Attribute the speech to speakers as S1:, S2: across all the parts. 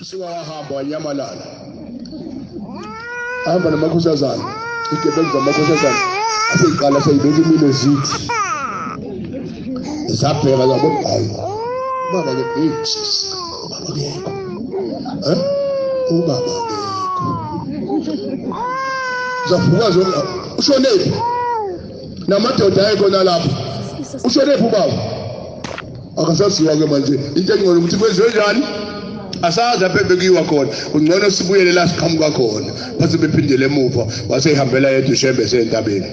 S1: Usuka wahamba wanyamalala. Ahamba namakhosazana, igebengu zamakhosazana aseyiqala seyibeka imino zithi. Zabheka zabona hayi. Baba ke baba kekho. Eh? Ubaba kekho. Zavuka zonke ushonephi? Namadoda ayekhona lapho. Ushonephi ubaba? Akasaziwa ke manje into engcono ukuthi kwenziwe njani? Asazi apha bekuyiwa khona, kungcono sibuyele la siqhamuka khona. Base bephindele emuva, waseyihambela yedwa uShembe sentabeni.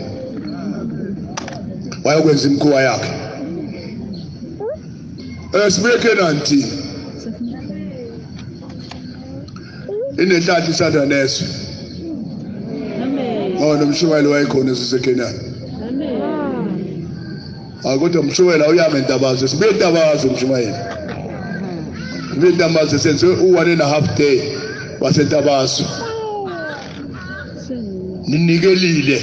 S1: Wayokwenza imikhuwa yakhe. Sibuye Kenani thina. Inenhlanhla isandla nezwe. Amen. Oh nomshumayeli wayekhona siseKenani. Amen. Hayi kodwa mshumayeli awuyanga entabazwe, sibuye entabazwe mshumayeli. Sibuye entabazwe senze u-1.5 day wasentabazwe. Ninikelile.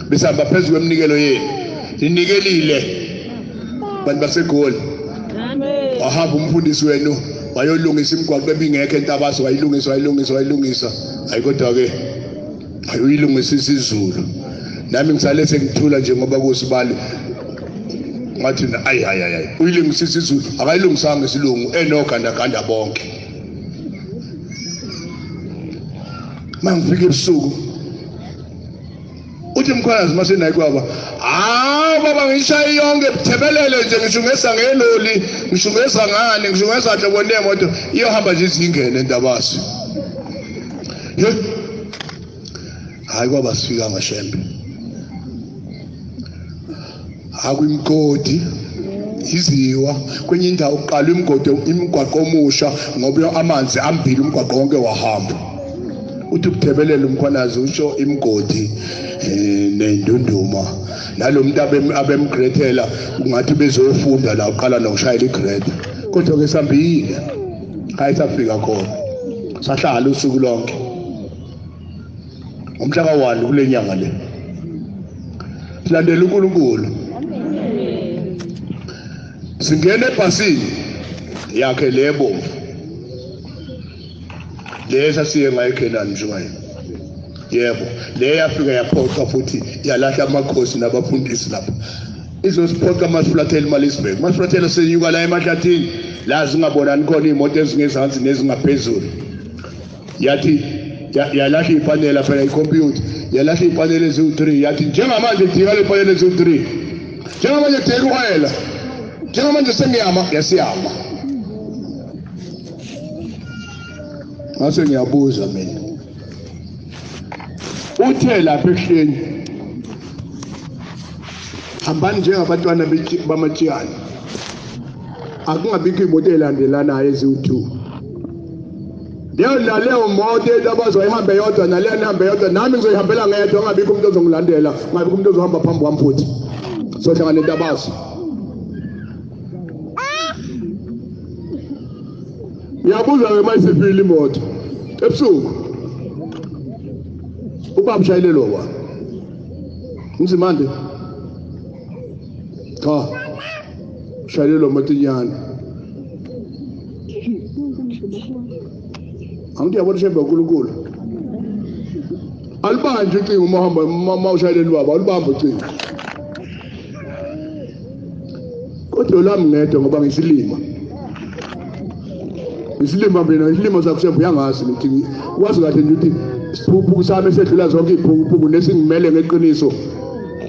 S1: Besihamba phezu kweminikelo yenu. Ninikelile. Bantu baseGoli. Amen. Wahamba umfundisi wenu wayolungisa imigwaqo ebingekho entabazwe, wayilungisa wayilungisa wayilungisa. Hayi kodwa ke ayuyilungisa isiZulu. Nami ngisale sengithula nje ngoba kusibali. Ngathi ayi ayi ayi uyilungisa isiZulu, akayilungisanga isilungu enogandaganda bonke. Mangifika ebusuku uthi mkhwanazi masenayi kwaba, hawu baba ngishaye yonke buthebelele nje, ngisho ngesa ngeloli, ngisho ngesa ngani, ngisho ngesa nhlobo nemoto iyohamba nje izingene entabazwe. Hayi kwaba sifika ngashembe. Akwimgodi iziwa kwenye indawo uqala imigodi imigwaqo omusha ngoba amanzi ambili umgwaqo wonke wahamba. Uthi ubuthebelela umkhwanazi usho imigodi nendunduma nalomuntu abemgrethela ungathi bezofunda la uqala nokushayela igreta, kodwa ke sambile hayi safika khona sahlala usuku lonke ngomhla ka-1 kule nyanga le. Silandela uNkulunkulu. Singena ebhasini yakhe lebomvu lesa siye ngayo eKhenani mshumayeli. Yebo, le yafika yaphoqa futhi yalahla amakhosi nabafundisi lapha. Izosiphoqa amasiflathela iMaritzburg. Masiflathela senyuka la emahlathini la zingabonani khona iy'moto ezingezansi nezingaphezulu. Yathi yalahla ipanela phela ikhompyutha, yalahla ipanela eziwu-3, yathi njengamanje dika le panela eziwu-3, njengamanje dika uhayela, njengamanje sengiyama, yasiyama. Ngase ngiyabuza mina, uthe lapha ehleni hambani njengabantwana bamatshiyane, akungabikho imoto elandelanayo eziwu-2. Leyo naleyo moto abazoyihambe yodwa naleyo nihambe yodwa, nami ngizoyihambela ngedwa, ngabikho umuntu ozongilandela, ngabikho umuntu ozohamba phambi kwami futhi. Sohlangana entabazwe. Ngiyabuza ke mayisifile imoto ebusuku, ubaba ushayele lo wa Mzimande, cha ushayele lo motinyana. Angithi yabona shembe uNkulunkulu alibanje ucingo uma uhamba uma ushayelele ubaba, alibambe ucingo. Kodwa lami ngedwa ngoba ngisilima. Isilima mina, isilima sakushembe uyangazi ukuthi wazi kahle nje ukuthi isiphukuphuku sami esedlula zonke iziphukuphuku nesingimele ngeqiniso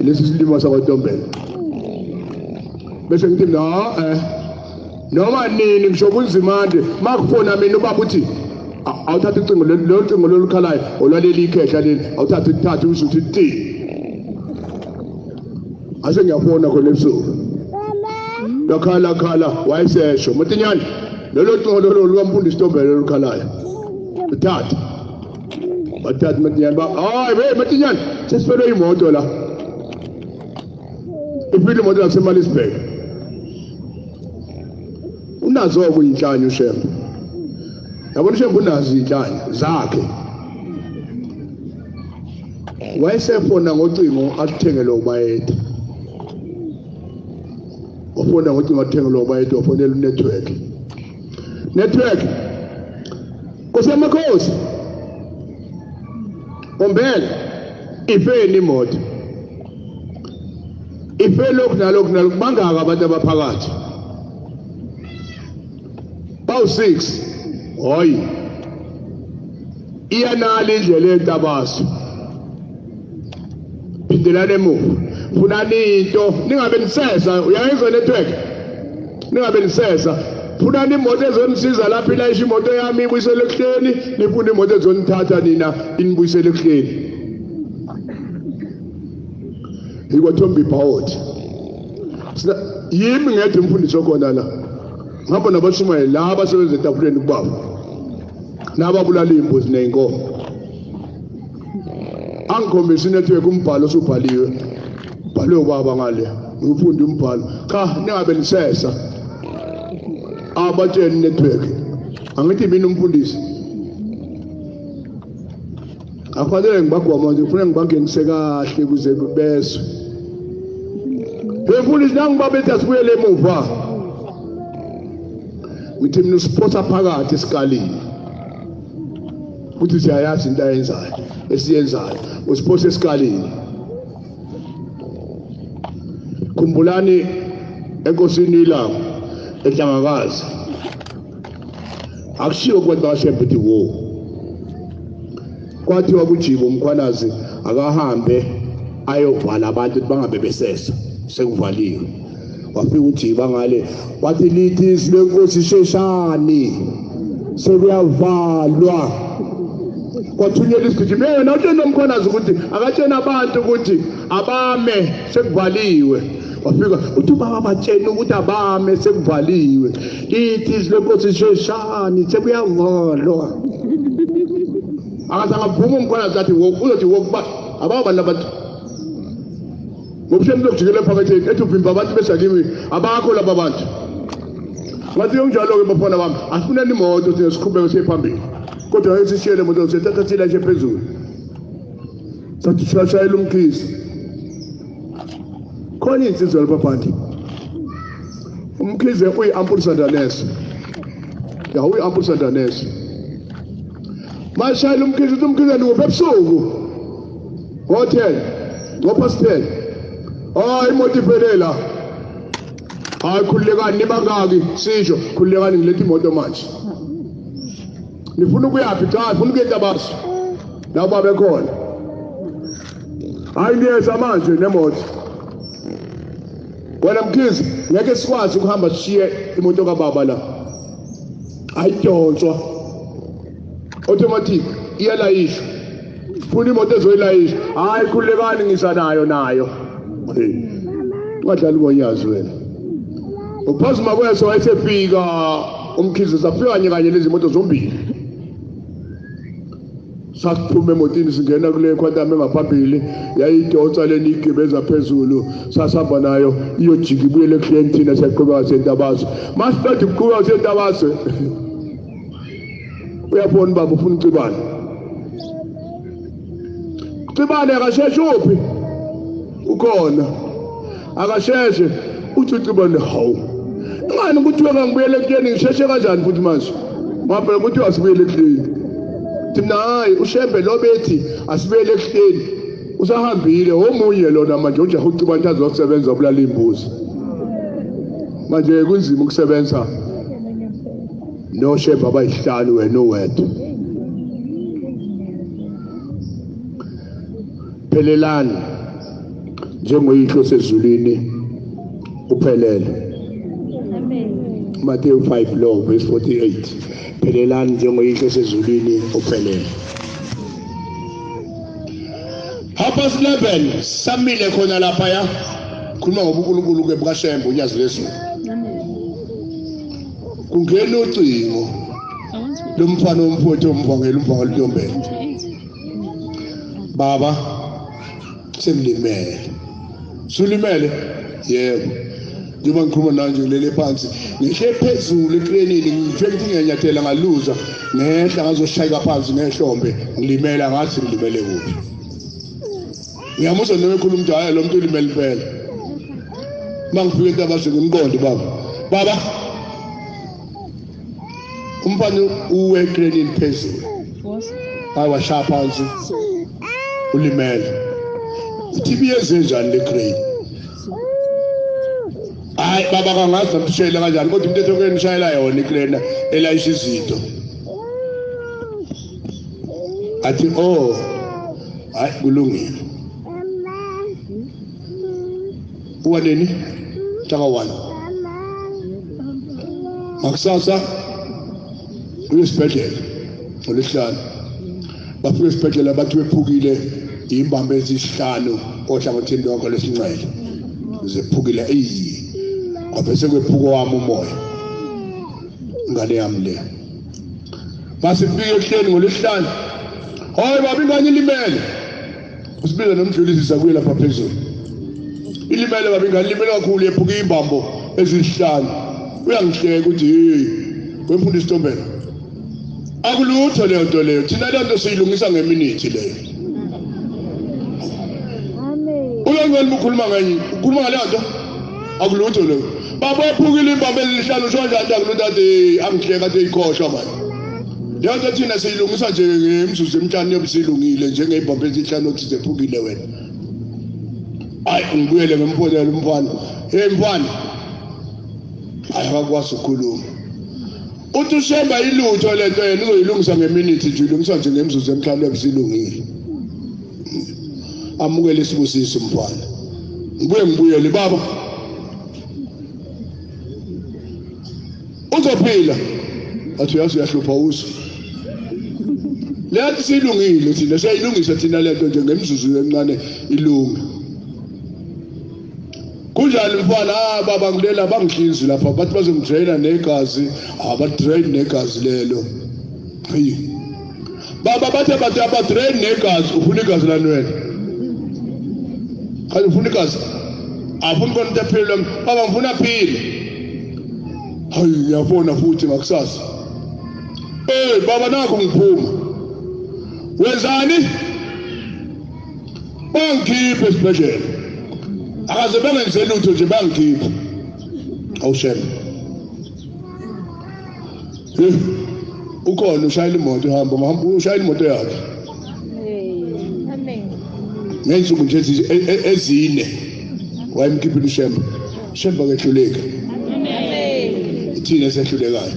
S1: lesi silima sakwaNtombela. Bese ngithi no noma nini ngisho kunzimande makufona mina ubaba uthi awuthatha ucingo lolu cingo lolukhalayo olwaleli ikhehla leli, awuthatha uthathe usho uthi ti. Ase ngiyafona khona ebusuku. Yakhala khala wayesesho Motinyane lolo cingo lolo lukamfundisi Ntombela olukhalayo. Uthatha. Bathatha Motinyane ba hayi hey Motinyane sesifelwe imoto la. Ifile imoto yaseMaritzburg. Unazo kuyinhlanya uShembe. Yabona uShembe unazo inhlanya zakhe. Wayesefona ngocingo athengele ubayede. Wafona ngocingo athengele ubayede, wafonela unetwork. Network. Nkosi yamakhosi ombele ifeni imoto ife lokhu nalokhu nalokhu bangaka abantu abaphakathi bawu-6 hoyi iyanala indlela entabaso phindelani emuva funani into ningabe nisesa uyayizwa network ningabe nisesa funani imoto ezonisiza lapho ilayisha imoto yami ibuyisele ekuhleni nifune imoto ezonithatha nina inibuyisele ekuhleni ikwathombi bhawoti yimi ngedwa umfundisi okhona la ngihamba nabashumayeli la abasebenza etafuleni kubaba nababulala iy'mbuzi ney'nkomo angikhombise inetwork umbhalo osubhaliwe bhalwe ubaba ngale ngiwufunde umbhalo cha ningabe nisesa abatsheni network angithi mina umfundisi akufanele ngibagwama nje kufanele ngibangenise kahle kuze bezwe mfundisi nangibabethi asibuyele emuva ngithi mina usiphosa phakathi esikalini futhi siyayazi into ayenzayo esiyenzayo usiphosa esikalini khumbulani enkosini ilanga ehlangakazi akushiwo kubantu bakashembe ukuthi wo kwathiwa kujibo umkhwanazi akahambe ayovala abantu ukuthi bangabe besesa sekuvaliwe wafika ujiba ngale wathi lithi izwi lenkosi sheshani sekuyavalwa kwathunyelwa isigijimi yena utshena umkhwanazi ukuthi akatshena abantu ukuthi abame sekuvaliwe wafika uthi ubaba batshena ukuthi abame sekuvaliwe lithi izwi lenkosi sheshani sekuyavalwa akaze angavuma umkhwanazi athi uzothi wokuba ababa labantu ngobusheni lokujikela ephaketheni ethi uvimba abantu besakimi abakho laba bantu ngathi kunjalo-ke bafana bami asifuneni imoto thina siqhubeke siye phambili kodwa ake sishiye le moto sithatha silayishe phezulu sathi siyashayela umkhizi khona iy'nsizwa lapha phandle umkhize uyi-ampulsandanese ya uyi-ampulsandanese mashayela umkhize uthi umkhize ndikuphi ebusuku ngo-10 ngo-past 10 hayi imoto iphelela hayi khululekani nibangaki sisho khululekani ngiletha imoto manje nifuna ukuyaphi cha ngifuna ukuya entabaso la baba ekhona hayi niyeza manje nemoto wena mkhize ngeke sikwazi ukuhamba sishiye imoto kababa la ayidonswa automatic iyalayishwa funa imoto ezoyilayisha hayi khululekani ngisa nayo nayo ungadlali ngonyazi wena uphazima kweso wayesefika umkhize safika kanye kanye lezi moto zombili sasiphuma emotini singena kule quantum engaphambili yayidonsa leni igibeza phezulu sasihamba nayo iyojika ibuyele ekuhleni thina siyaqhubeka sentabaso masiqeda ukuqhubeka sentabaso uyabona baba ufuna ucibane ucibane akasheshe uphi ukhona akasheshe uthi ucibane hawu ingani kuthiwa kangibuyele ekuteni ngisheshe kanjani futhi manje ngoba phela kuthiwa asibuyele ekuhleni thi mina hayi ushembe lo bethi asibuyele ekuhleni usahambile omunye lona manje ujaha ucibane azosebenza obulala imbuzi manje kunzima ukusebenza noshembe abayihlanu wena uwedwa phelelani njengoyihlo sezulwini uphelele
S2: Amen.
S1: Matthew 5 lo verse 48 phelelani njengoyihlo sezulwini uphelele half past 11 samile khona lapha ya khuluma ngobunkulunkulu ke bukaShembe unyazi lezulu
S2: Amen.
S1: kungena ucingo
S2: I want to
S1: lomfana womfowethu omvangela umvangela uNtombela
S2: want to eat.
S1: baba sengilimele sulimele yebo njengoba ngikhuluma nawe nje ngilele phansi ngihle phezulu ekrenini ngifike ngithi ngiyanyathela ngaluza ngehla ngazoshayeka phansi ngehlombe ngilimela ngathi ngilimele kuphi ngiyamuzwa noma ekhuluma ukuthi hhayi lo muntu ulimele impela uma ngifike entabazweni ngimqonde baba baba Umfana uwe ekranini phezulu. Hayi washaya phansi. Ulimele. Uthi ibiyenze njani le crane? Hayi baba kangazi namshayela kanjani kodwa into ethe nishayela yona icrane elayisha izinto. Athi oh hayi kulungile. Uwaneni? Mhlaka 1. Makusasa uyesibhedlela ngolwesihlanu. Bafika esibhedlela bathi wephukile imbambo ezisihlanu ohlangothini lwakho lwesinxele. Zephukile eyi. Kwabese kwephuka wami umoya. Ingane yami le. Masifike ehleni ngolwesihlanu. Hayi baba ingane ilimele. Usibiza nomdlulisi sakuye lapha phezulu. Ilimele baba ingane ilimele kakhulu yephuka imbambo ezisihlanu. Uyangihleka uthi hey wemfundisi Ntombela. Akulutho leyo nto leyo. Thina le nto siyilungisa ngeminithi leyo.
S2: Amen.
S1: Uyangcela ukukhuluma ngenye, ukhuluma ngale nto. Akulutho leyo. Baba waphukile imbambo ezihlanu usho kanjani akulutho athi angihleka athi ikhohlwa manje. Leyo nto thina siyilungisa nje ngemizuzu emihlanu yobe siyilungile njengey'mbambo ezinhlanu othi zephukile wena. Hayi ngibuyele ngimfonele umfana. Hey mfana. Hayi akakwazi ukukhuluma. Uthi ushemba ilutho lento yena uzoyilungisa ngeminithi nje ilungisa nje ngemizuzu emihlanu yobe silungile. Amukele isibusiso umfana. Ngibuye ngibuyele baba. Uzophila. Athi uyazi uyahlupha uzwe. Leyo siyilungile thina siyayilungisa thina lento nje ngemizuzu emincane ilunge. Kunjani mfana? Ah baba ngilela bangihlinzi lapha bathi bazongidraina negazi, abadrain negazi lelo. Hey. Baba bathe bathi abadrain negazi, ufuna igazi lani wena? Kanti ufuna igazi? Afuna khona into ephile baba ngifuna aphile. Hayi ngiyafona futhi ngakusasa. Eh baba nakho ngiphuma. Wenzani? Bangikhiphe esibhedlela. Akaze bengenze lutho nje bangikhiphe. Awushembe. Ukhona ushayela imoto uhamba, uhamba ushayela imoto yakhe.
S2: Amen.
S1: Ngensuku nje ezine wayemkhiphile uShembe. Shembe akehluleki.
S2: Amen.
S1: Ithina esehlulekayo.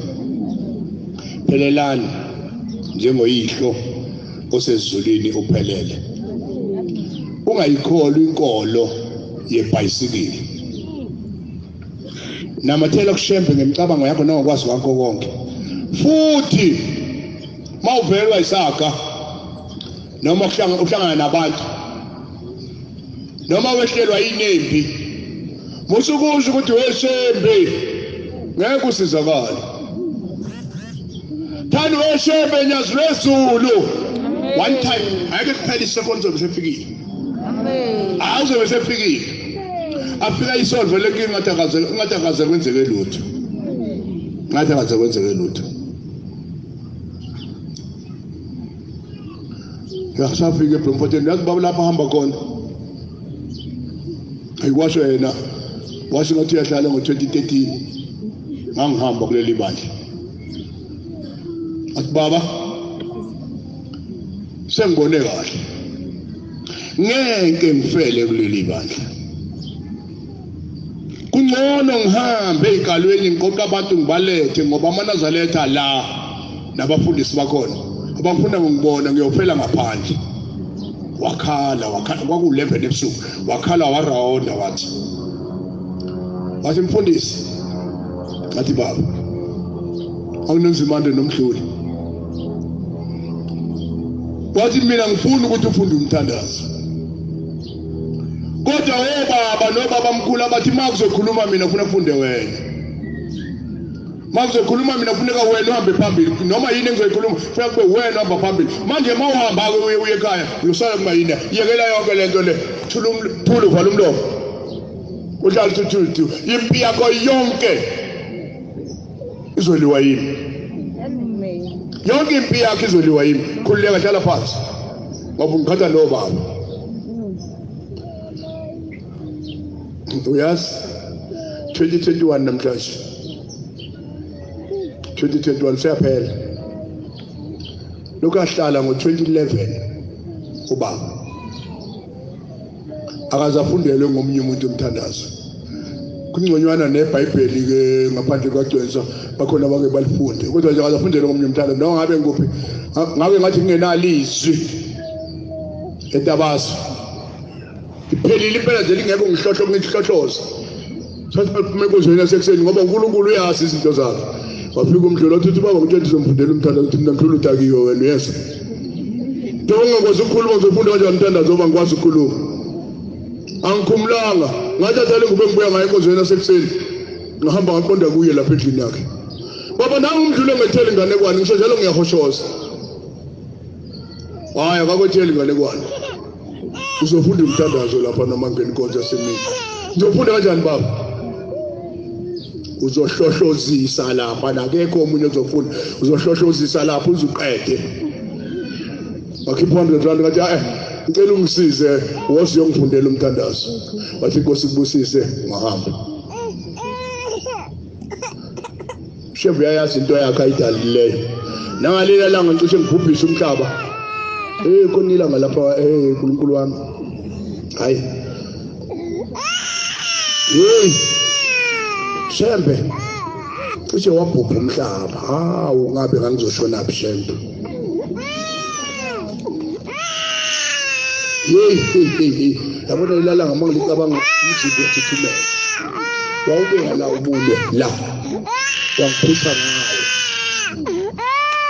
S1: Phelelani njengoyihlo osezulwini uphelele. Ungayikholwa inkolo yebhayisikili. Namathela kuShembe ngemicabango yakho nangokwazi kwakho konke. Futhi mawuvelwa isaga noma uhlangana nabantu noma wehlelwa inempi musukusho ukuthi weshembe ngeke usizakale. Thani weshembe nyazi lwezulu. One time ayike kuphela isekonzo zobe sefikile.
S2: Amen.
S1: Awuzobe sefikile. Afika isolve lenkinga ngathi akaze kwenzeke lutho. Ngathi akaze kwenzeke lutho. Yasafika eBloemfontein yazi baba lapha hamba khona. Ayikwasho yena washo ngathi uyahlala ngo-2013. Ngangihamba kuleli bandla. Athi baba sengibone kahle. Ngeke ngifele kuleli bandla. Kungcono ngihambe ezikalweni ngiqoqa abantu ngibalethe ngoba amaNazaretha la nabafundisi bakhona abafuna ngibona ngiyofela ngaphandle. Wakhala wakhala kwaku-11 ebusuku wakhala warawonda wathi mfundisi ngathi baba awunenzimande nomdluli. Wathi mina ngifuna ukuthi ufunde umthandazo. Kodwa obaba nobaba mkhulu abathi makuzokhuluma mina ufuna kufunde wena. Makuzokhuluma mina kufuneka wena uhambe phambili noma yini engizoyikhuluma kufuneka kube wena uhamba phambili. Manje mawuhamba ke uye ekhaya uyosala kuma yini? Yekela yonke lento le. Thula uvala umlomo. Uhlala thuthu impi yakho yonke izoliwa yimi.
S2: Amen.
S1: Yonke impi yakho izoliwa yimi. Khululeka hlala phansi. Ngoba ungikhatha lo baba. Uyazi 2021 namhlanje. 2021 seyaphela. Lokhu ahlala ngo-2011 ubaba akaze afundelwe ngomunye umuntu umthandazo. Kungconywana neBhayibheli ke ngaphandle kwaGcwensa bakhona abake balifunde, kodwa nje akaze afundelwe ngomunye umthandazo. Noma ngabe ngikuphi, ngabe ngathi kungenalizwi eTabasa iphelile impela nje lingekho ngihlohlo ngihlohloza. Sathi baphume enkonzweni yasekuseni ngoba uNkulunkulu uyazi izinto zakhe. Wafika umdlolo wathi uthi baba ngitshela ngizomfundela umthandazo, uthi mina mdlolo udakiwe wena uyezwa. Njengoba ungakwazi ukukhuluma ngizofunda kanjani umthandazo ngoba ngikwazi ukukhuluma. Angikhumulanga, ngathatha le ngubo engibuya ngayo enkonzweni yasekuseni, ngahamba ngaqonda kuye lapha endlini yakhe. Baba nangu umdlule ngethele inganekwane, ngisho njalo ngiyahoshoza. Hayi akakwetheli inganekwane. Uzofunda umthandazo lapha noma ngena inkonzo yasemini. Ngizofunda kanjani baba? Uzohlohlozisa lapha, nakekho omunye ozofunda. Uzohlohlozisa lapha uzuqede. Wakhipha 100 rand ngathi ngicela ungisize woze uyongifundela umthandazo. Wathi inkosi kubusise, ngahamba. Shevu uyayazi into yakhe ayidalileyo. Nangalela langa ngicishe ngibhubhise umhlaba. Khona ilanga lapha, uNkulunkulu wami. Hayi. Hey. Shembe. Cishe wabhubha umhlaba. Hawu ngabe ngangizoshona phi Shembe. Hey. Yabona ilalanga mangicabanga umzimba uyathuthumela. Wawubeka la umunwe la. Wangiphusha ngawo.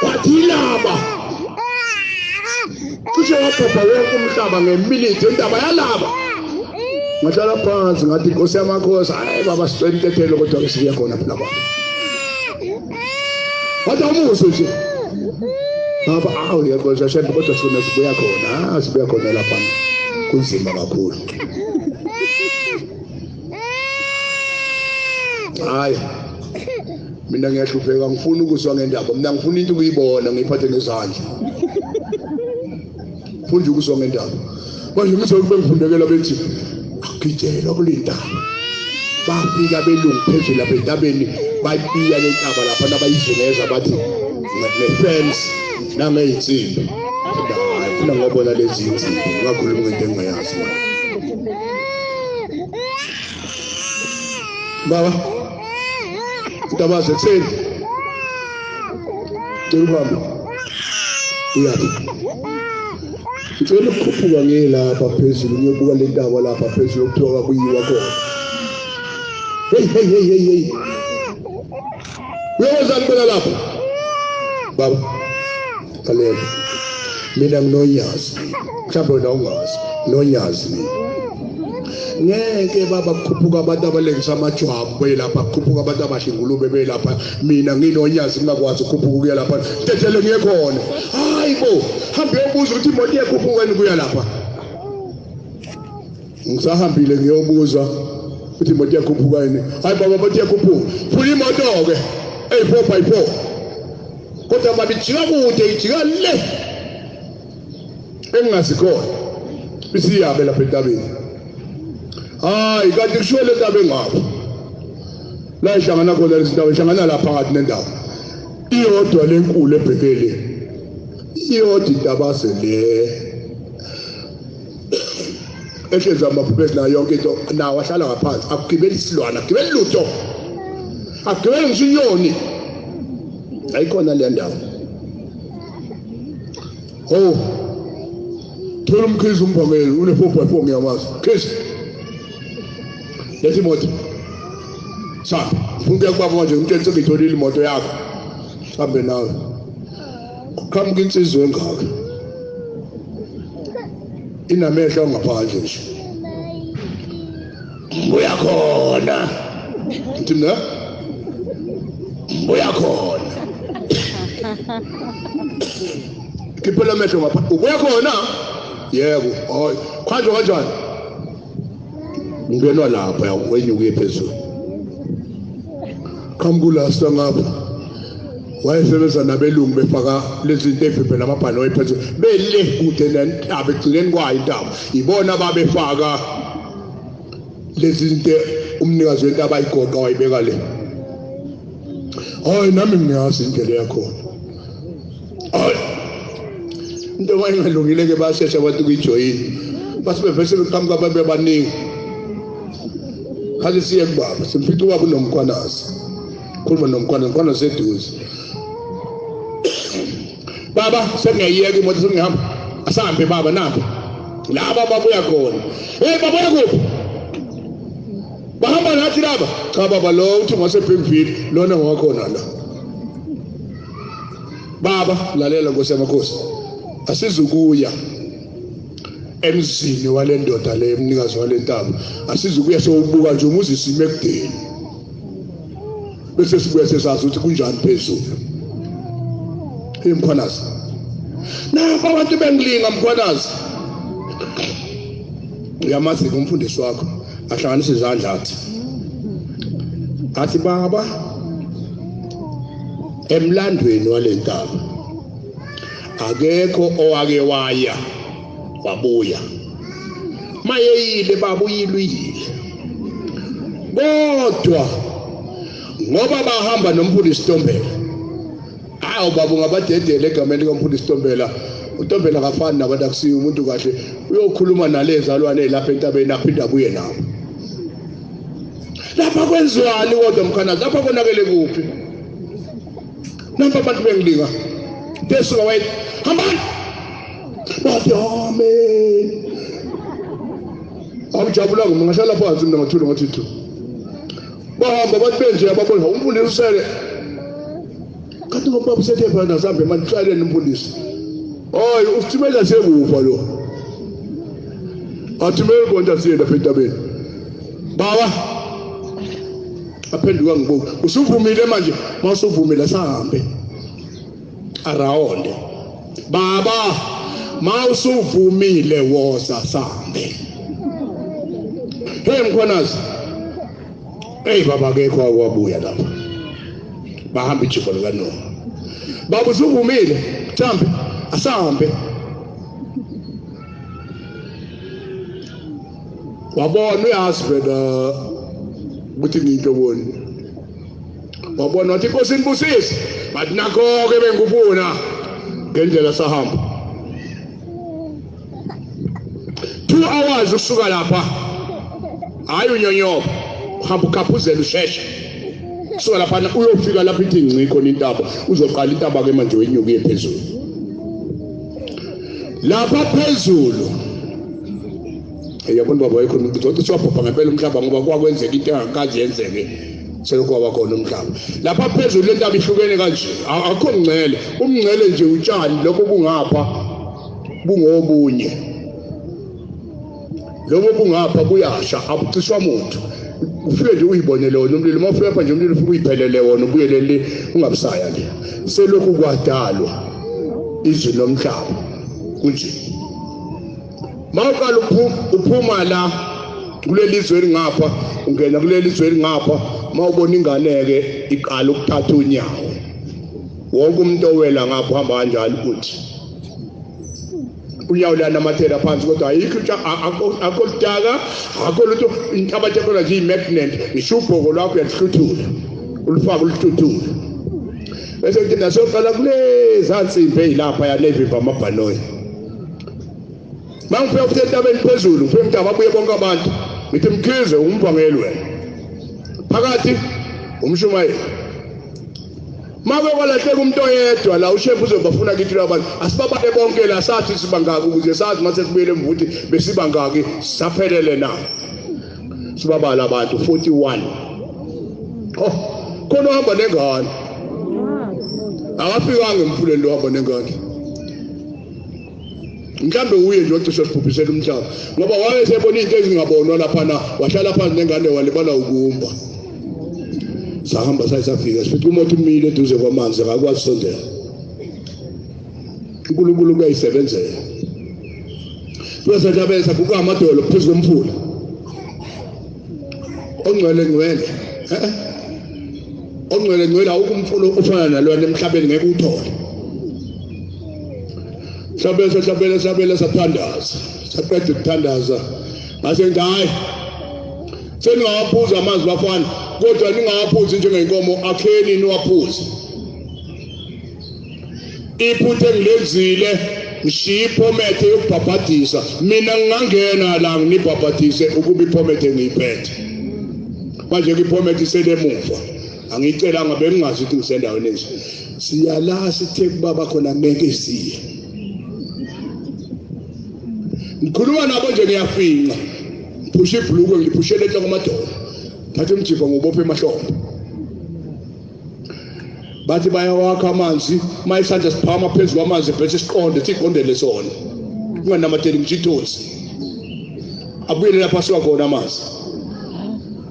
S1: Wathi laba. Cishe wabhubha wonke umhlaba ngeminithi indaba yalaba. Ngahlala phansi ngathi inkosi yamakhosi, hayi baba sicela intethelo kodwa ke sibuya khona phela baba. Wathi awumuzwe nje. Ngapha awu yebo Shembe kodwa sona sibuya khona, sibuya khona lapha. Kunzima kakhulu. Hayi. Mina ngiyahlupheka, ngifuna ukuzwa ngendaba. Mina ngifuna into ukuyibona ngiyiphathe ngezandla. Funda ukuzwa ngendaba. Manje ngizobe ngifundekela bethi agijela kulentaba. Bafika belungu phezulu lapha entabeni, bayibiya le ntaba lapha nabayizungeza bathi nge-fence nangeyinsimbi. Hayi funa ngobona lezi insimbi, ngakhuluma ngento engingayazi manje. Baba Ntabaze ekuseni. Cela uhambe. Uyaphi? Ngicela ukukhuphuka ngiye lapha phezulu ngiyobuka le ntaba lapha phezulu okuthiwa kuyiwa khona. Hey. Uyowenzani khona lapha? Baba, lalela. Mina nginonyazi. Mhlawumbe wena ungazi. Nonyazi mina. Ngeke baba kukhuphuka abantu abalengisa amajwabu belapha, kukhuphuka abantu abasha ingulube belapha. Mina nginonyazi ngingakwazi ukukhuphuka ukuya lapha. Tethele ngiye khona. Hayi bo, hambe uyobuza ukuthi imoto iyakhuphuka yini kuya lapha. Ngisahambile ngiyobuza ukuthi imoto iyakhuphuka yini. Hayi baba imoto iyakhuphuka. Funa imoto ke. Ey 4x4. Kodwa baba ijika kude, ijika le. Engingazikhona. Isiyabe lapha entabeni. Hayi kanti kushiwo le ntaba engapha. La ihlangana khona lezi ntaba, ihlangana lapha phakathi nendawo. Iyodwa lenkulu ebhekele. Iyodwa intabase le. Ehlezi amabhubesi nayo yonke into, nawo ahlala ngaphansi, akugibeli isilwane, akugibeli lutho. Akugibeli ngisho inyoni. Ayikhona le ndawo. Oh. Thola umkhizi umphakeli une 4x4 ngiyamazi. Khizi. Lethi imoto. Sa, ufuna ukubaba manje ngimtshela sengitholile imoto yakho. Hambe nawe. Qhamuka insizwe engaka. Inamehlo ngaphandle nje. Mbuya khona. Ngithi mina mbuya khona. Khiphela amehlo ngaphandle. Ubuya khona? Yebo. Hayi, khanjwa kanjani? Ngenwa lapha wenyuke phezulu. Qhamukula ngapha. Wayesebenza nabelungu befaka lezi zinto evimbela amabhanoyi phezulu. Bele kude nentaba egcineni kwayo intaba. Ibona babefaka lezi zinto umnikazi wentaba ayigoqa wayibeka le. Hayi nami ngiyazi indlela yakhona. Hayi into wayingalungile ke bashesha abantu kuyijoyina. Base bevese beqhamuka babe baningi. Khathi siye kubaba, simfica ubaba unomkhwanazi. Khuluma nomkhwanazi, umkhwanazi seduze. Baba sengiyayiyeka imoto sengihamba. Asambe baba napho. Laba babuya khona. Hey babuya kuphi? Bahamba nathi laba. Cha baba lo uthi ngase Bigville lona ngowakhona la. Baba lalela Nkosi yamakhosi. Asizukuya emzini walendoda le umnikazi walentaba. Asizukuya sowubuka nje umuzi sime ekudeni. Bese sibuya sesazi ukuthi kunjani phezulu. Hey Mkhwanazi. Nabo abantu bengilinga Mkhwanazi. Uyamazi umfundisi wakho ahlanganisa izandla athi. Athi baba emlandweni walentaba akekho owake waya wabuya. Mayeyile baba uyilwile. Kodwa ngoba bahamba nomfundisi Ntombela. Awu baba ungabadedele egameni likamfundisi Ntombela. uNtombela akafani nabantu akusiyo umuntu kahle. Uyokhuluma nalezalwane lapha entabeni aphinda abuye nabo. Lapha kwenziwani kodwa Mkhwanazi? Lapha konakele kuphi? Nampa abantu bengilinga. Besuka wayethi hambani. Bathi amen. Awujabulanga mina ngahlala phansi mina ngathula ngathi thu. Bahamba bathi benje ababona umfundisi usele. Kanti ngoba usethe phana sambe manje hlaleni umfundisi. Hayi usithumela sekufa lo. Athumele konta siye lapha entabeni. Baba aphenduka ngibuka. Usuvumile manje, mawusuvumile sahambe. Arawonde. Baba mawusuvumile woza sambe. Hey Mkhwanazi. Hey baba akekho wabuya lapha. Bahamba ijiko likaNoah. Baba usuvumile, mhlambe asambe. Wabona uyazi phela ukuthi ngiyinhloboni. Wabona wathi Inkosi inibusise. Bathi nakho ke bengikufuna. Ngendlela sahamba. 2 hours usuka lapha. Hayi unyonyoba. Uhamba ukhaphuzela usheshe. Suka lapha uyofika lapha ithi ngci khona intaba. Uzoqala intaba ke manje wenyuke phezulu. Lapha phezulu. Yabona baba wayekhona ukuthi wathi wabhubha ngempela umhlaba ngoba kwakwenzeka into engakaze yenzeke selokhu kwaba khona umhlaba. Lapha phezulu lentaba ihlukene kanje, akukho mngcele. Umngcele nje utshani lokho bungapha bungobunye. Lokho bungapha buyasha abuciswa muntu. Ufike nje uyibonele wona umlilo, uma ufika nje umlilo ufike uyiphelele wona ubuyelele ungabusaya le. Selokhu kwadalwa izwi lomhlaba kunje. Mawuqala uphuma la kuleli zwe elingapha ungena kuleli zwe elingapha, mawubona ingane ke iqala ukuthatha unyawo. Wonke umuntu owela ngapha uhamba kanjalo uthi unyawo lanamathela phansi kodwa ayikho akho ludaka akho lutho. Inhlabathi yakhona nje i-magnet, ngisho ubhoko lwakho uyalihluthula ulufake uluhluthule. Bese kuthi nasoqala kuleza nsimbi eyilapha yalevimba amabhanoyi. Mangifika futhi entabeni phezulu, ngifike ngithi ababuye bonke abantu. Ngithi Mkhize umvangeli wena. Phakathi umshumayeli. Make kwalahleka umuntu oyedwa la ushefu uzobafuna kithi labantu. Asibabale bonke la sathi sibangaki ukuze sazi mase sibuyele emva ukuthi besibangaki saphelele na. Sibabala abantu 41. Oh, khona uhamba nengane. Akafikanga emfuleni lo hamba nengane. Mhlambe uye nje ocishe sibhubhisela umhlaba ngoba wayesebona into ezingabonwa lapha na wahlala phansi nengane walibala ukumba. Sahamba sayisafika sifica umuntu umile eduze kwamanzi akakwazi sondela. uNkulunkulu kuyayisebenzela. Bese nje saguqa amadolo phezu komfula. Ongcwele ngcwele. Ongcwele ngcwele awukho umfula ofana nalona emhlabeni ngeke uthole. Sabela sabela sabela sathandaza. Saqeda ukuthandaza. Ngase ngithi hayi. Seningawaphuza amanzi bafana. kodwa ningawaphuzi njengenkomo, akheni niwaphuze. Iphutha engilenzile, ngishiye iphomethe yokubhabhadisa. Mina ngingangena la nginibhabhadise ukuba iphomethe ngiyiphethe. Manje ke iphomethe iselemuva, angiyicelanga, bengingazi ukuthi ngisendaweni enje. Siyala sithe kubaba khona ngeke siye. Ngikhuluma nabo nje ngiyafinqa, ngiphusha ibhulukwe ngiliphushele enhloko amadolo, thatha umjiva ngubophe emahlombe. Bathi bayawakha amanzi, uma isandla siphakama phezu kwamanzi bese siqonde, siqondele sona, kunganamatheli ngisho ithonsi, abuyele lapha asuka khona amanzi.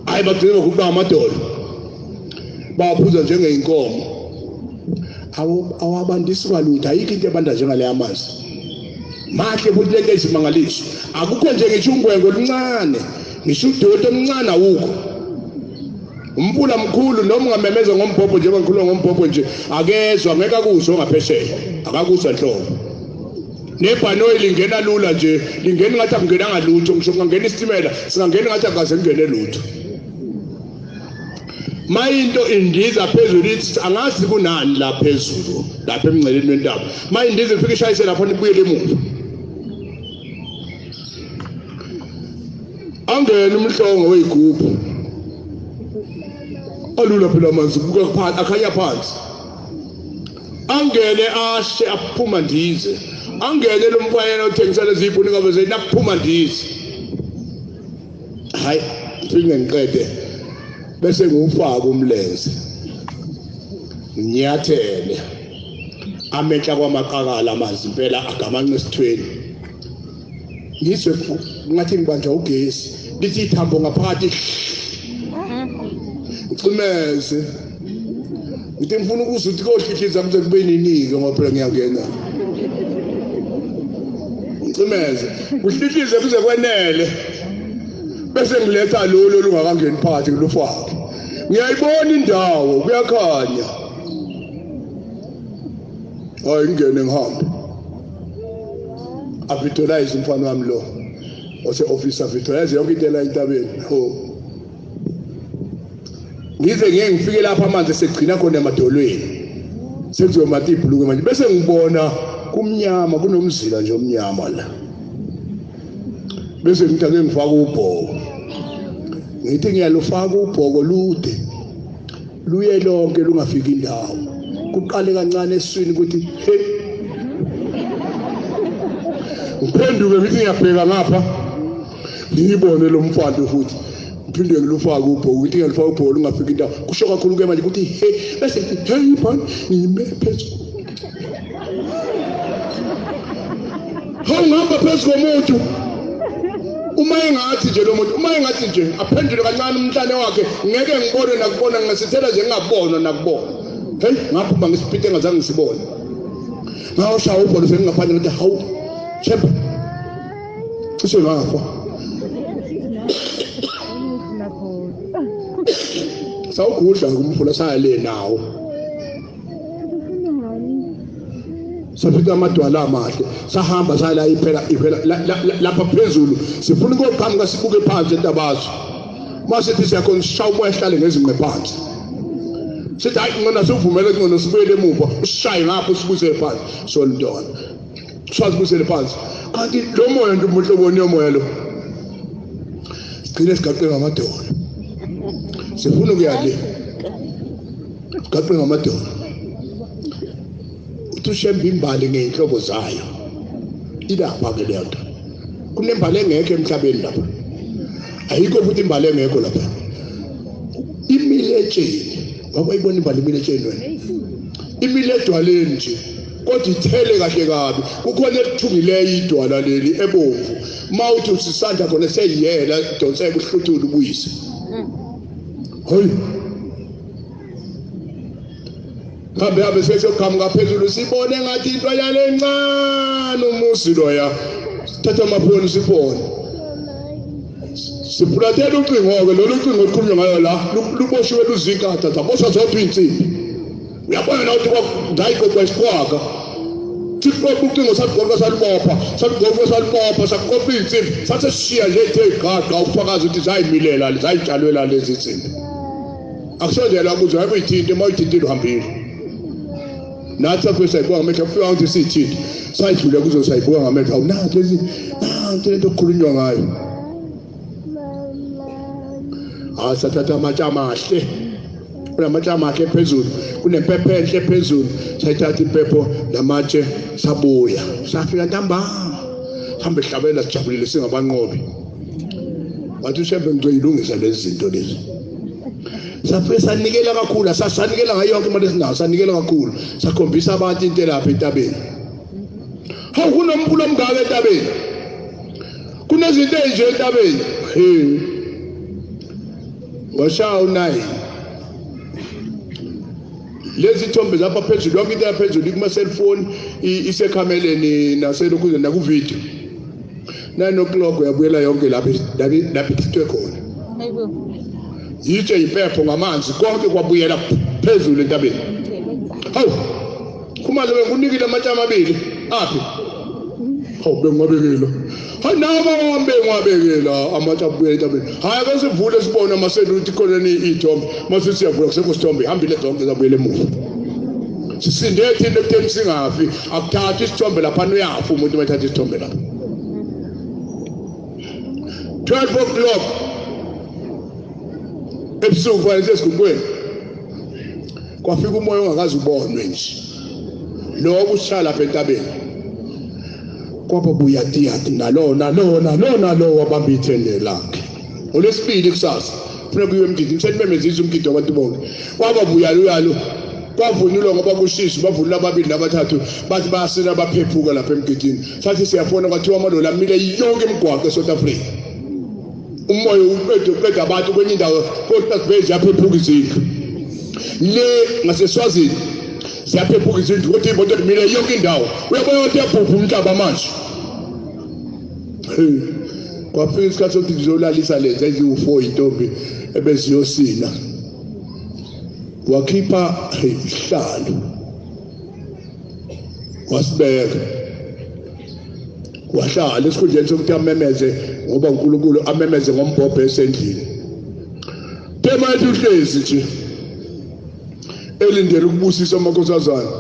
S1: Hayi, bagcine ngokuba amadolo, bawaphuza njengeyinkomo. Awabandisi kwalutho, ayikho into ebanda njengale amanzi. Mahle futhi lento eyisimangaliso, akukho nje ngisho ungwengwe oluncane, ngisho udoti omncane awukho. Umfula mkhulu, noma ungamemeza ngombhobho njengoba ngikhuluma ngombhobho nje, akezwa, ngeke akuzwe ngaphesheya, akakuzwa nhlobo. Nebhanoyi lingena lula nje, lingena ngathi akungenanga lutho, ngisho kungangena isitimela, singangena ngathi akukaze kungene lutho. Ma into indiza phezulu ithi angazi kunani la phezulu, lapha emngceleni wentaba. Ma indiza ifike ishayise lapho ibuyele emuva. Angene umhlongo weyigubhu. Alula phela amanzi, buka phansi, akhanya phansi. Angene ashe aphuma ndize. Angene lo mfanyana othengisa lezi zipho ningabe zinaphuma ndize. Hayi, ngifike ngiqede bese ngiwufaka umlenze, nginyathele amenhla kwamaqakala amanzi impela agamanxe esithweni. Ngizwe ngathi ngibanjwa ugesi, lithi ithambo ngaphakathi, ngicimeze. Ngithi ngifuna ukuzwa ukuthi kohlihliza kuze kube nini-ke, ngoba phela ngiyangena. Ngicimeze, kuhlihlize kuze kwenele, bese ngiletha lolu olungakangeni phakathi ngilufake. Ngiyayibona indawo, kuyakhanya. Hayi, ngingene ngihambe. Avitolize umfana wami lo ose-office, avitolize yonke into ela entabeni. Ho, ngize ngeke ngifike lapha amanzi esegcina khona emadolweni, sekuzomata ibhulukwe manje. Bese ngibona kumnyama, kunomzila nje omnyama la. Bese ngithi ake ngifake ubhoko, ngithi ngiyalufaka ubhoko lude luye lonke lungafiki indawo, kuqale kancane esiswini ukuthi he. Ngiphenduke ngithi ngiyabheka ngapha, ngiyibone lo mfana futhi, ngiphinde ngilufake ubhoko, ngithi ngiyalufaka ubhoko lungafiki indawo, kusho kakhulu ke manje ukuthi he. Bese ngithi hey mfana, ngime phezulu, hawu ngihamba phezu komuntu. Uma engathi nje lo muntu, uma engathi nje aphendule kancane umhlane wakhe, ngeke ngibone nakubona, ngingasithela nje ngingabonwa nakubona. Hey, ngaphuma ngisipite engazange ngisibone. Ngawushaya ubholo sengingaphandle, ngathi hawu Shembe, cishe ngafa. Sawugudla umfula saya le nawo, safika amadwala amahle, sahamba saya iphela iphela lapha phezulu, sifuna ukuqhamuka sibuke phansi entabazo. Masithi siyakhona sishaya umoya sihlale ngezinqe phansi, sithi hayi ngcono sivumele, ngcono sibuyele emuva, usishaye ngapho sibuyisele phansi. Solintona sibuyisele phansi, kanti lo moya nje umhloboni yomoya lo, sigcine sigaqe ngamadolo, sifuna ukuya le, sigaqe ngamadolo. Uthi uShembe imbali ngey'nhlobo zayo ilapha ke leyo nto. Kunembali engekho emhlabeni lapha, ayikho futhi imbali engekho lapha. Imile etsheni, wakwayibona imbali imile etsheni wena, imile edwaleni nje, kodwa ithele kahle kabi. Kukhona elithungileyo idwala leli ebomvu, uma uthi usisandla khona seyiyela, donseka uhluthule ubuyise. Hayi, hambe hambe sesiyoqhamuka phezulu, sibone ngathi into yalencane umuzi loya. Sithatha amafoni sifone, sifulathela ucingo-ke lolu cingo olukhulunywa ngayo la, luboshiwe luzinkatha, zaboshwa zodwa iy'nsimbi. Uyabona na ukuthi ngayiqoqa isiqhwaga, siqoqa ucingo, salugoqa salubopha, salugoqa salubopha, saqoqa iy'nsimbi, sathi sishiya nje ithe gaqa, ubufakazi ukuthi zayimilela, zayitshalwela lezi nsimbi. Akusondelwa kuzo, hayi kuyithinta, uma uyithintile uhambile. Nathi safike sayibuka ngamehlo, kufika ukuthi siyithinte. Sayidlula kuzo sayibuka ngamehlo. Awu nanti lezi, nanti lento okukhulunywa ngayo. Hayi sathatha amatshe amahle. Kunamatshe amahle phezulu, kunempepho enhle phezulu. Sayithatha impepho namatshe sabuya. Safika ntambama. Hambe hlabela sijabulile singabanqobi. Wathi uShembe ngizoyilungisa lezi zinto lezi. Safike sanikela kakhulu, sasanikela ngayo yonke imali esinayo, sanikela kakhulu. Sakhombisa abantu into elapha entabeni. Hawu kunomkhulu omngaka entabeni. Kunezinto ezinje entabeni. He. Washaya u9. Lezi thombe lapha phezulu, yonke into yaphezulu kuma cellphone isekhameleni naselokhu naku video. 9 o'clock uyabuyela yonke lapha lapha ithithwe khona. Yitshe impepho ngamanzi konke kwabuyela phezulu entabeni. Hawu Khumalo bekunikile amatshe amabili aphi? Hawu bengiwabekile. Hayi nawo wami bengiwabekela amatshe abuyela entabeni. Hayi ake sivule sibone amaseli ukuthi khona ni iy'thombe. Mase siyavula kusekho isithombe ihambile zonke zabuyela emuva. Sisinde thina ekutheni singafi. Akuthathwa isithombe lapha uyafa umuntu uma ethatha isithombe lapha. 12 o'clock ebusuku fanele sesigubweni. Kwafika umoya ongakaze ubonwe nje. Lo obushaya lapha entabeni. Kwaba buyatiyati nalona lona lona lo wabamba ithende lakhe. Olwesibili kusasa kufuneka kuyiwe emgidini, senimemezisa umgidi wabantu bonke. Kwaba buyaluyalo kwavunulwa ngoba kushisa, bavunula ababili nabathathu, bathi bayasina baphephuka lapha emgidini. Sathi siyafona kwathiwa amaloli amile yonke imigwaqo eSouth Africa. Umoya uqeda abantu kwenye indawo kodwa ziyaphephuka izindlu. Le ngaseSwazini ziyaphephuka izindlu kodwa imoto imile yonke indawo. Uyabona ukuthi uyabhubha umhlaba manje. Kwafika isikhathi sokuthi ngizolalisa lezi eziwu-4 intombi ebeziyosina. Wakhipha isihlalo wasibeka wahlala esikhundleni sokuthi amemeze ngoba uNkulunkulu amemeze ngombhobho esendlini. Tema ethi uhlezi nje elindele ukubusisa amakhosazana,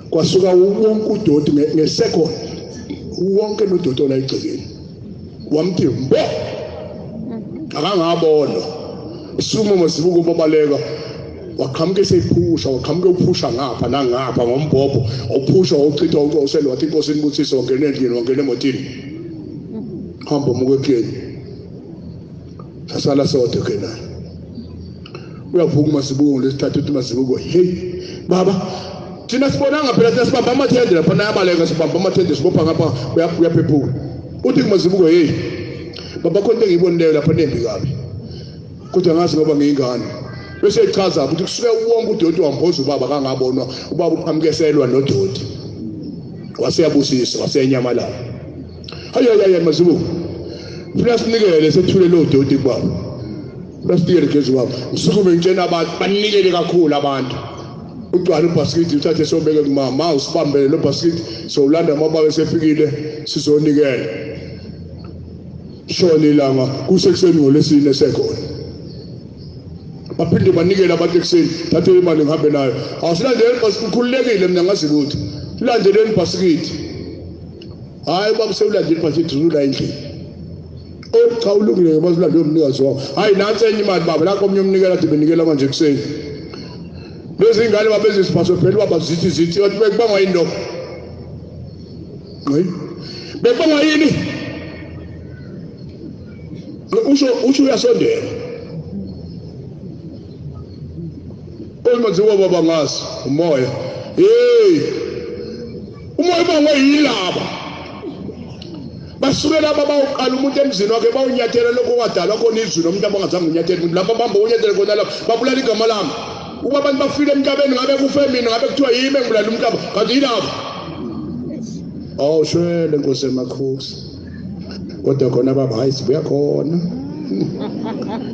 S1: kwasuka wonke udoti ngesecond, wonke lodoti ola egcekeni wamthi mbo akangabona. Suma Mazibuko babaleka, waqhamuka eseyiphusha, waqhamuka uphusha ngapha nangapha ngombhobho, uphusha wawuchitha wawusele, wathi inkosi inibusise, wangena endlini, wangena emotini, hamba muke ekuyeni. Sasala sodwa ke naye. Uyavuka uMazibuko ngolwesithathu, uthi uMazibuko, hey baba, thina sibonanga phela, thina sibamba amathende lapha, nayabaleka sibamba amathende sibopha ngapha, uyaphephuka. Uthi kuMazibuko, hey baba, khona into engiyibonileyo lapha nembi kabi, kodwa ngazi ngoba ngiyingane. Bese echaza ukuthi kusuke wonke udoti wamboza ubaba kangabonwa, ubaba uqhamukeselwa nodoti, waseyabusisa waseyanyamalala. Hayi hayi hayi Mazibuko, funa sinikele sethule lo doti kubaba, funa sinikele gezi baba. Ngisukume ngitshena abantu banikele kakhulu abantu. Ugcwala ubhasikidi uthathe sobeke kumama, usibambele lo bhasikidi sowulanda amababa esefikile sizonikela. Shona ilanga kusekuseni ngolwesine sekhona. Baphinde banikele abantu ekuseni, thathe imali ngihambe nayo. Awusilandeleni ibhasikidi, ngikhululekile mina ngazi lutho. Landeleni ibhasikidi. Hayi baba, sewulandela ibhasikidi uzula endlini. Oh cha, ulungile ngoba ulandela umnikazi wakho. Hayi nansi enye imali baba, lakho omnye umnikela athi benikela manje ekuseni. Lezi ingane babezisiphaso phela baba zithi zithi bathi bekubangwa yini lokho? Hayi. Bekubangwa yini? Usho uyasondela. Omaziwa baba ngazi umoya. Hey! Umoya ubangwe yilaba. Basuke laba bawuqala umuntu emzini wakhe bawunyathela lokho kwadalwa khona izulu, umuntu abangazange unyathele umuntu lapha bamba unyathele khona lapha babulala igama lami. Ukuba abantu bafile emhlabeni ngabe kufe mina, ngabe kuthiwa yimi engibulala umhlaba, kanti yilaba. Awu shwele Nkosi emakhosi. Kodwa khona baba, hayi sibuya khona.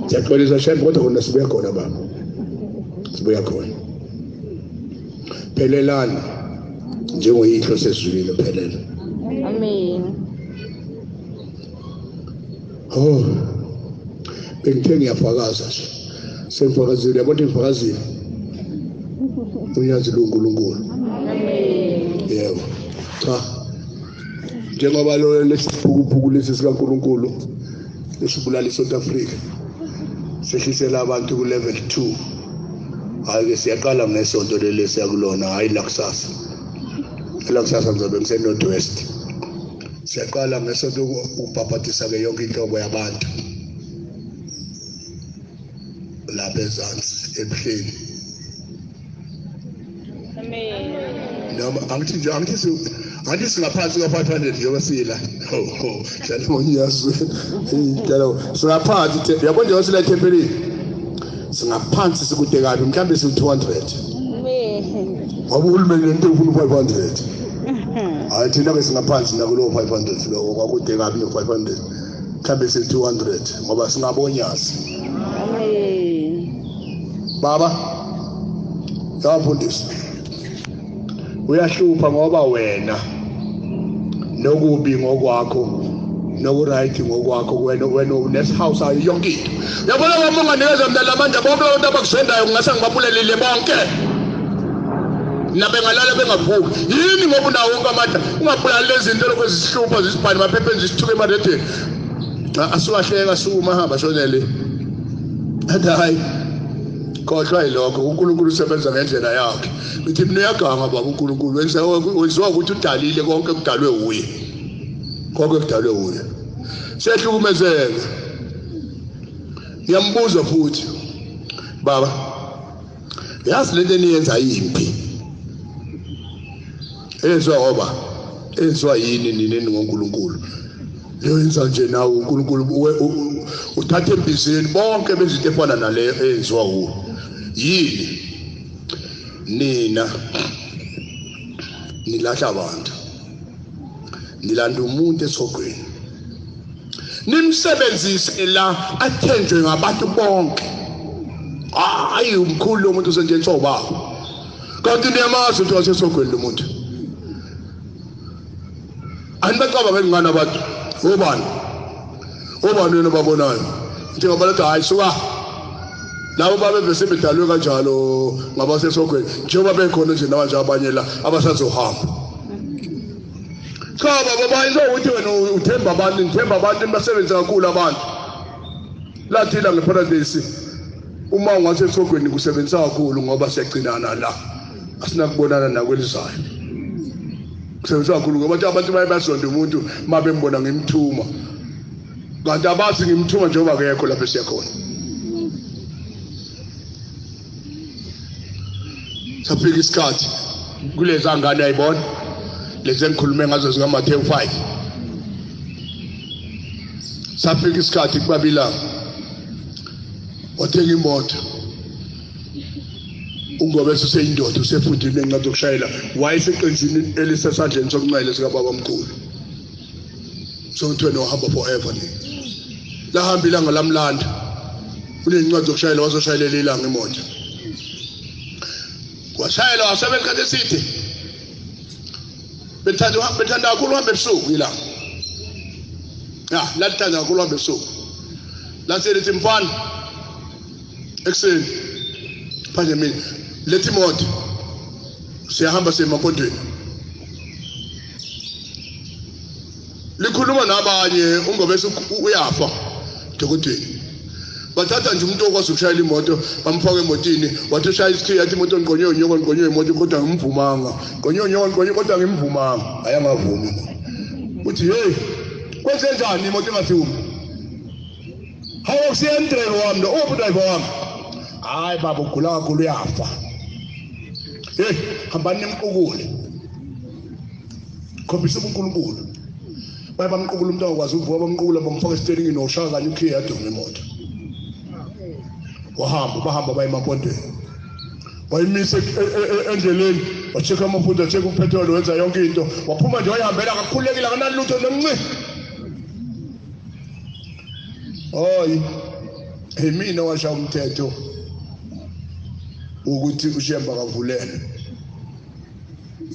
S1: Siyaxolisa Shembe, kodwa khona sibuya khona baba. Sibuya khona. Phelelani njengoyihlo sezulwini phelela.
S2: Amen.
S1: Oh. Bengithe ngiyafakaza nje. Sengifakazile, yabona ngifakazile. Unyazi loNkulunkulu.
S2: Amen.
S1: Yebo. Cha. Njengoba lo lesiphukuphuku lesi sikaNkulunkulu esibulala iSouth Africa sehlisela abantu ku level 2. Hayi ke siyaqala ngesonto leli siyakulona, hayi la kusasa. La kusasa ngizobe ngise North West. Siyaqala ngesonto ukubhabhadisa ke yonke inhlobo yabantu lapha ezansi ebuhleni.
S2: Amen.
S1: Noma angithi nje angithi singaphansi ka 500 njengoba sila. Ho dlala ngonyazi. Dlala singaphansi, yabo nje sila ethempelini. Singaphansi sikude kabi, mhlambe siku 200.
S2: Amen.
S1: Ngoba uhulumeni lento ufuna 500. Hayi thina ke singaphansi nakulo 500 lokho kwakude kabi no 500. Mhlambe siku 200 ngoba singabonyazi.
S2: Amen.
S1: Baba yafundisa. Uyahlupha ngoba wena nokubi ngokwakho nokuright ngokwakho, wena uneshouse ayo yonke into. Uyabona baba unganikeza mina lamandla bonke abantu abakuzendayo ngingase ngibabulelile bonke. Nabengalala bengavuki. Yini ngoba unawo wonke amandla ungabulali lezi zinto lokho ezisihlupha zisibhale emaphepheni zisithuke emadedeni. Asukahleka sukuma hamba shonele. Athi hayi khohlwa yilokho, uNkulunkulu usebenza ngendlela yakhe. Ngithi mina uyaganga baba uNkulunkulu wenziwa ukuthi udalile konke kudalwe uye. Konke kudalwe uye. Siyahlukumezeka. Ngiyambuza futhi baba, yazi lento eniyenza yimpi? Eyenziwa ngoba enziwa yini nini ngoNkulunkulu? Leyo yenza nje nawe uNkulunkulu uthatha embizeni bonke benza into efana naleyo eyenziwa uwe. Yini? Nina nilahla abantu, nilanda umuntu esogweni, nimsebenzise la athenjwe ngabantu bonke. Hayi umkhulu lo muntu usenjengiswa ubaba, kanti niyamazi ukuthi wasesogweni lo muntu. Anibacaba ngengane abantu obani obani wena babonayo njengoba bathi hayi suka labo babe sebedalwe kanjalo ngabasesogweni njengoba bekhona nje nabanje abanye la abasazohamba. Cha baba bayizo ukuthi wena uthemba abantu, ngithemba abantu basebenza kakhulu abantu. Lathila ngeparadise uma ungasesogweni kusebenzisa kakhulu ngoba siyagcinana la, asinakubonana nakwelizayo. Kusebenzisa kakhulu ngoba abantu baye bazonda umuntu mabembona ngimthuma, kanti abazi ngimthuma njengoba akekho lapho esiyakhona. Safika isikhathi kulezi ngane ayibona lezi engikhulume ngazo zikaMathewu 5. Safika isikhathi kubabilanga wathenga imoto, ungobe useyindoda usefundile incwadi yokushayela, wayeseqenjini elisesandleni sokunxele sikababa omkhulu. Sontweni wahamba forever ni lahamba ilanga lamlanda unencwadi yokushayela, wazoshayelela ilanga imoto, washayela wasebenza isikhathi eside. Bethanda kakhulu uhambe ebusuku ilanga, ya lalithanda kakhulu uhambe ebusuku. Lase lithi mfana ekuseni phandle mina lethi imoto siyahamba siye emampondweni. Likhuluma nabanye ungobese uyafa dokotela. Bathatha nje umuntu okwazi ukushayela imoto bamfaka emotini, wathi ushaya isikhiya athi imoto ngqonywe unyoko ngqonywe imoto kodwa ngimvumanga, ngqonywe unyoko ngqonywe kodwa ngimvumanga. Ayangavumi uthi hey kwenze njani imoto ingavumi? Hawu kusiyendreve wami lo uphi driver wami? Hayi baba ugula kakhulu uyafa. Hey hambani nimqukule, khombisa uNkulunkulu. Baye bamqukula umuntu angakwazi ukuvuka, bamqukula bamfaka esiteringini washaya kanye ukhiye yaduma imoto. Wahamba bahamba baye emampondweni, wayimisa endleleni, wachecka amafutha, wachecka upetrol, wenza yonke into, waphuma nje wayihambela akakhululekile akanalutho nomnci. Hayi imina washaya umthetho ukuthi uShemba kavulele.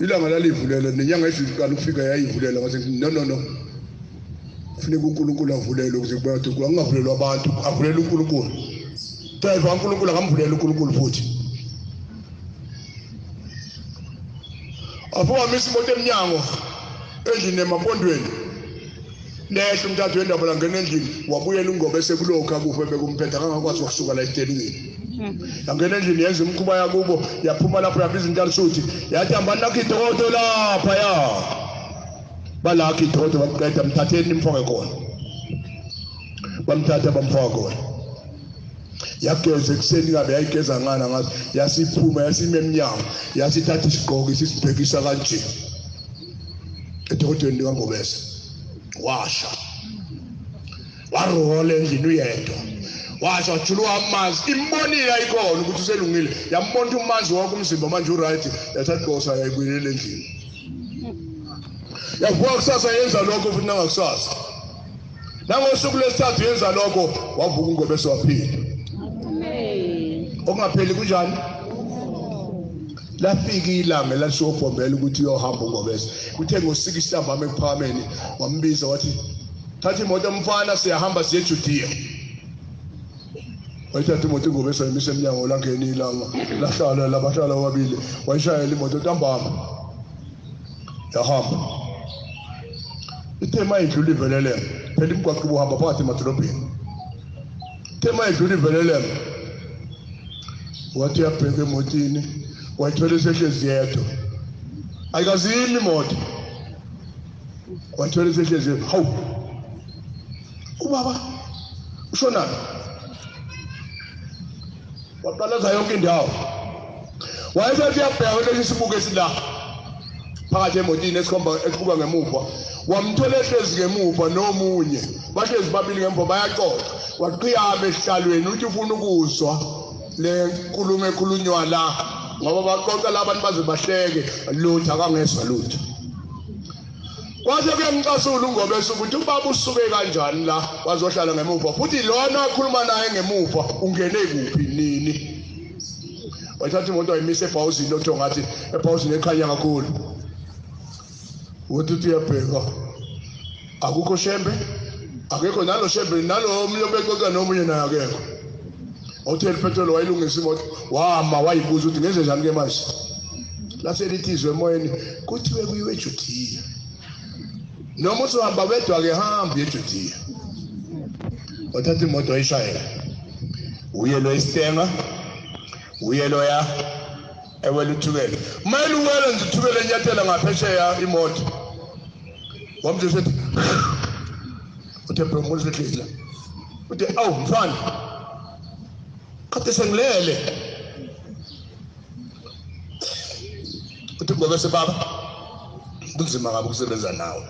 S1: Ilanga lalivulele nenyanga eziqala ukufika yayivulela, ngathi no no no, kufuneka uNkulunkulu avulele ukuze kubantu angavulelwa abantu, avulele uNkulunkulu. Driver kaNkulunkulu akamvulela uNkulunkulu futhi. Afuka misa imoto emnyango endlini emampondweni. Lehla umthathu wendaba langena endlini wabuyela uNgobese kulokhu akufe bekumphetha kangakwazi ukusuka la esiteringini. Yangena endlini yenza imikhuba yakubo yaphuma lapho yabiza intalisuthi yathi hambani lakho idokodo lapha ya. Balakho idokodo baqeda mthatheni nimfake khona. Bamthatha bamfaka khona. Yageza ekuseni kabe yayigeza ngana ngazi yasiphuma yasime emnyango yasithatha isigqoko isibhekisa kanje edokodweni likaNgobese. Washa warola endlini uyedwa, washa wajuluka amanzi, imbonile ayikhona ukuthi uselungile, yambona umanzi wonke umzimba manje uright, yathatha igosa yayibuyela endlini. Yavuka kusasa yenza lokho futhi nangakusasa, nangosuku lwesithathu yenza lokho, wavuka uNgobese waphila. Okungapheli kunjani? Lafika ilanga lasiyobhombela ukuthi uyohamba uNgobese. Kuthe ngosika isitambama ekuphakameni wambiza wathi thatha imoto mfana siyahamba siye eJudea. Wayithatha imoto uNgobese wayimisa emnyango, langena ilanga lahlala labahlala babili, wayishayela imoto ntambama yahamba. Ithe mayidlula ivelelemo, phela imigwaqo ubuhamba phakathi emadolobheni. Ithe mayidlula ivelelemo wathi uyabheka emotini wayithola isehlezi yedwa, ayikazimi imoto, wayithola isehlezi yedwa. Hawu ubaba ushonaphi? Waqalaza yonke indawo, wayesethi uyabheka kulesi sibuko esila phakathi emotini esikhomba esibuka ngemuva, wamthola ehlezi ngemuva nomunye, bahlezi babili ngemuva bayaxoxa. Waqhiyama esihlalweni uthi ufuna ukuzwa le nkulumo ekhulunywa la, ngoba baxoxa la abantu baze bahleke, lutho akangezwa lutho. Kwase kuyamcasula uNgobese ukuthi ubaba usuke kanjani la wazohlala ngemuva, futhi lona akhuluma naye ngemuva ungene kuphi nini. Wathatha imoto wayimisa ebhawuzini lotho ngathi ebhawuzini ekhanya kakhulu. Wathi uyabheka akukho shembe, akekho nalo shembe nalo omunye obexoxa nomunye naye akekho. Awuthela petrol wayilungisa imoto, wama wayibuza ukuthi ngenze njani ke manje. Lase lithi izwe emoyeni kuthiwe kuyiwe eJudea, noma uzohamba wedwa ke hamba eJudea. Wathatha imoto wayishayela, uye lo isitenga, uye loya ewela uthukele, mayele uwela nje uthukele enyathela ngaphesheya imoto. Wamtshela sethi uthe bro sehlezi la, uthe awu mfana kade sengilele. Uthi Ngobese baba kunzima kabi ukusebenza nawe,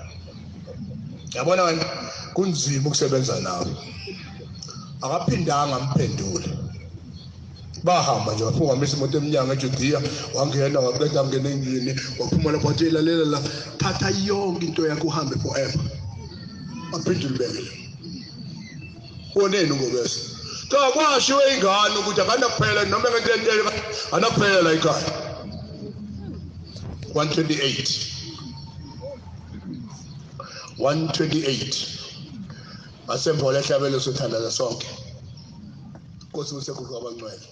S1: yabona wena kunzima ukusebenza nawe. Akaphindanga amphendule, bahamba nje wafika wamisa imoto emnyango eJudea, wangena waqeda angena endlini waphuma lapho wathi lalela la, thatha yonke into yakho uhambe forever. Waphinde ulibekele woneni uNgobese. Cha kwashiwe ingane ukuthi akanakuphela noma ngententele anakuphela ekhaya. 128 128 asemva lehlabelo sothandaza sonke. Nkosi usekhulu abangcwele.